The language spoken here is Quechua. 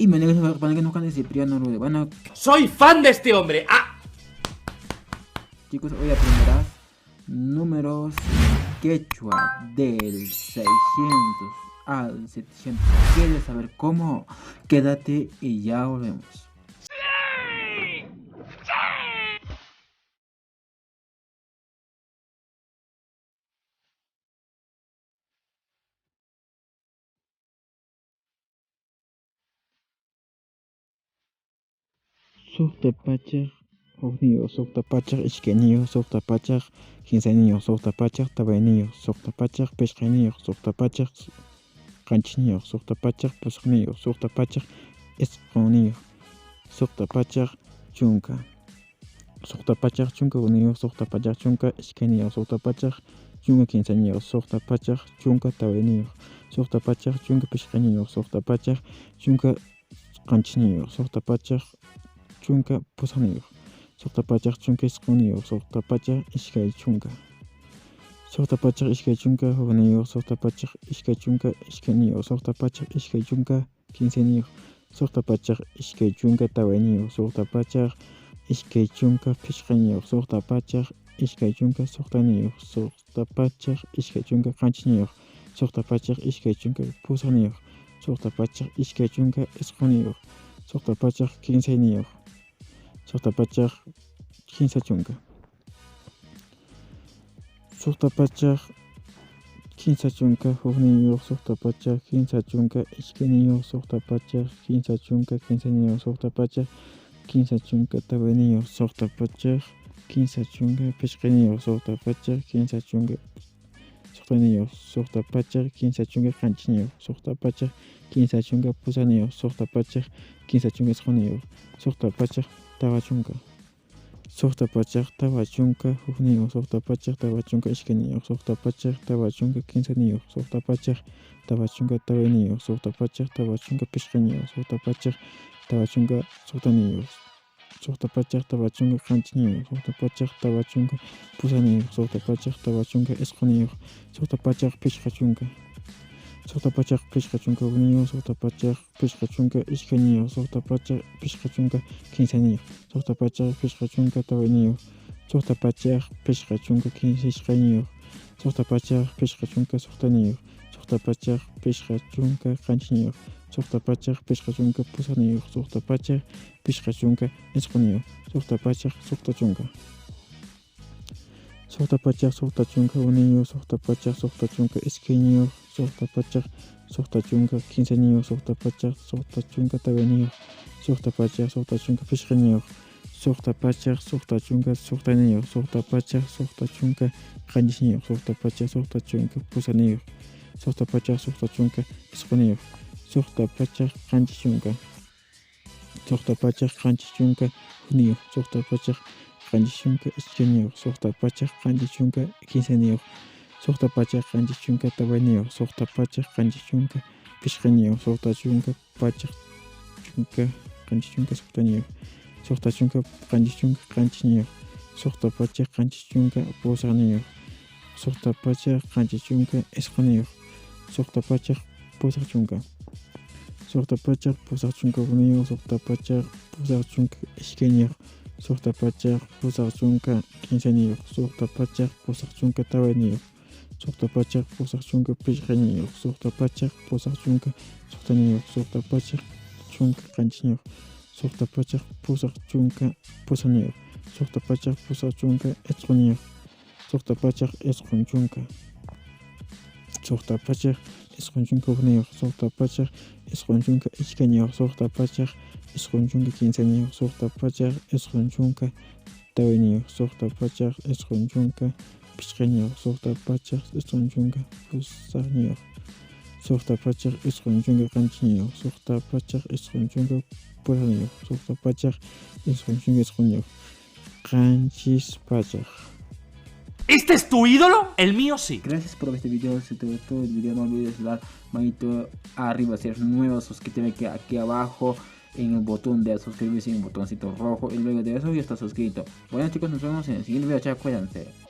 Y me que Cipriano Rude. Bueno, ¡soy fan de este hombre! ¡Ah! Chicos, hoy aprenderás números quechua del 600 al 700. ¿Quieres saber cómo? Quédate y ya volvemos. ¡Sí! ¡Sí! Suqta pachaq hukniyuq, suqta pachaq iskayniyuq, suqta pachaq kimsayniyuq, suqta pachaq tawayniyuq, suqta pachaq pichqayniyuq, suqta pachaq qanchisniyuq, suqta pachaq pusaqniyuq, suqta pachaq isqunniyuq, suqta pachaq chunka, suqta pachaq chunka hukniyuq, suqta pachaq chunka iskayniyuq, suqta pachaq chunka kimsayniyuq, suqta pachaq chunka tawayniyuq, suqta pachaq chunka pichqayniyuq, suqta pachaq chunka qanchisniyuq, suqta pachaq chunka pusaqniyuq, suqta pachaq chunka isqunniyuq, suqta pachaq iskay chunka, suqta pachaq iskay chunka hukniyuq, suqta pachaq iskay chunka iskayniyuq, suqta pachaq iskay chunka kimsayniyuq, suqta pachaq iskay chunka tawayniyuq, suqta pachaq iskay chunka pichqayniyuq, suqta pachaq iskay chunka suqtayniyuq, suqta pachaq iskay chunka qanchisniyuq, suqta pachaq iskay chunka pusaqniyuq, suqta pachaq iskay chunka isqunniyuq, suqta pachaq kimsayniyuq, suqta pachaq kimsa chunka, suqta pachaq kimsa chunka hukniyuq, suqta pachaq kimsa chunka iskayniyuq, suqta pachaq kimsa chunka kimsayniyuq, suqta pachaq kimsa chunka tawayniyuq, suqta pachaq kimsa chunka pichqayniyuq, suqta pachaq kimsa chunka suqtayniyuq, suqta pachaq kimsa chunka qanchisniyuq, suqta pachaq kimsa chunka pusaqniyuq, suqta pachaq kimsa chunka isqunniyuq, suqta pachaq tawa chunka, suqta pachaq tawa chunka hukniyuq, suqta pachaq tawa chunka iskayniyuq, suqta pachaq tawa chunka kimsayniyuq, suqta pachaq tawa chunka tawayniyuq, suqta pachaq tawa chunka pichqayniyuq, suqta pachaq tawa chunka suqtayniyuq, suqta pachaq tawa chunka qanchisniyuq, suqta pachaq tawa chunka pusaqniyuq, suqta pachaq tawa chunka isqunniyuq, suqta pachaq pichqa chunka, suqta pachaq pichqa chunka hukniyuq, suqta pachaq pichqa chunka iskayniyuq, suqta pachaq pichqa chunka kimsayniyuq, suqta pachaq pichqa chunka tawayniyuq, suqta pachaq pichqa chunka iskayniyuq, suqta pachaq pichqa chunka suqtayniyuq, suqta pachaq pichqa chunka qanchisniyuq, suqta pachaq pichqa chunka pusaqniyuq, suqta pachaq pichqa chunka isqunniyuq, suqta pachaq suqta chunka, suqta pachaq suqta chunka hukniyuq, suqta pachaq suqta chunka iskayniyuq, suqta pachaq suqta chunka kimsayniyuq, suqta pachaq suqta chunka tawayniyuq, suqta pachaq suqta chunka pichqayniyuq, suqta pachaq suqta chunka suqtayniyuq, suqta pachaq suqta chunka qanchisniyuq, suqta pachaq suqta chunka pusaqniyuq, suqta pachaq suqta chunka isqunniyuq, suqta pachaq qanchis chunka, suqta pachaq qanchis chunka hukniyuq, suqta pachaq qanchis chunka iskayniyuq, suqta pachaq qanchis chunka kimsayniyuq, suqta pachaq qanchis chunka tawayniyuq, suqta pachaq qanchis chunka pichqayniyuq, suqta chunka pachaq chunka qanchis chunka suqtayniyuq, suqta chunka qanchis chunka qanchisniyuq, suqta pachaq qanchis chunka pusaqniyuq, suqta pachaq qanchis chunka isqunniyuq, suqta pachaq pusaq chunka, suqta pachaq pusaq chunka hukniyuq, suqta pachaq pusaq chunka iskayniyuq, suqta pachaq pusaq chunka kimsayniyuq, suqta pachaq pusaq chunka tawayniyuq, suqta pachaq pusaq chunka pichqayniyuq, suqta pachaq pusaq chunka suqtayniyuq, suqta pachaq chunka qanchisniyuq, suqta pachaq pusaq chunka pusaqniyuq, suqta pachaq pusaq chunka isqunniyuq, suqta pachaq isqun chunka, suqta pachaq isqun chunka hukniyuq, suqta pachaq isqun chunka iskayniyuq, suqta pachaq isqun chunka kimsayniyuq, suqta pachaq isqun chunka tawayniyuq, suqta pachaq isqun chunka pichqayniyuq, suqta pachaq isqun chunka pusaqniyuq, suqta pachaq isqun chunka qanchisniyuq, suqta pachaq isqun chunka pusaqniyuq, suqta pachaq isqun chunka isqunniyuq, qanchis pachaq. ¿Este es tu ídolo? El mío sí. Gracias por ver este video. Si te gustó el video, no olvides dar manito arriba. Si eres nuevo, suscríbete aquí abajo en el botón de suscribirse, en el botoncito rojo. Y luego de eso ya estás suscrito. Bueno chicos, nos vemos en el siguiente video. Chao, cuídense.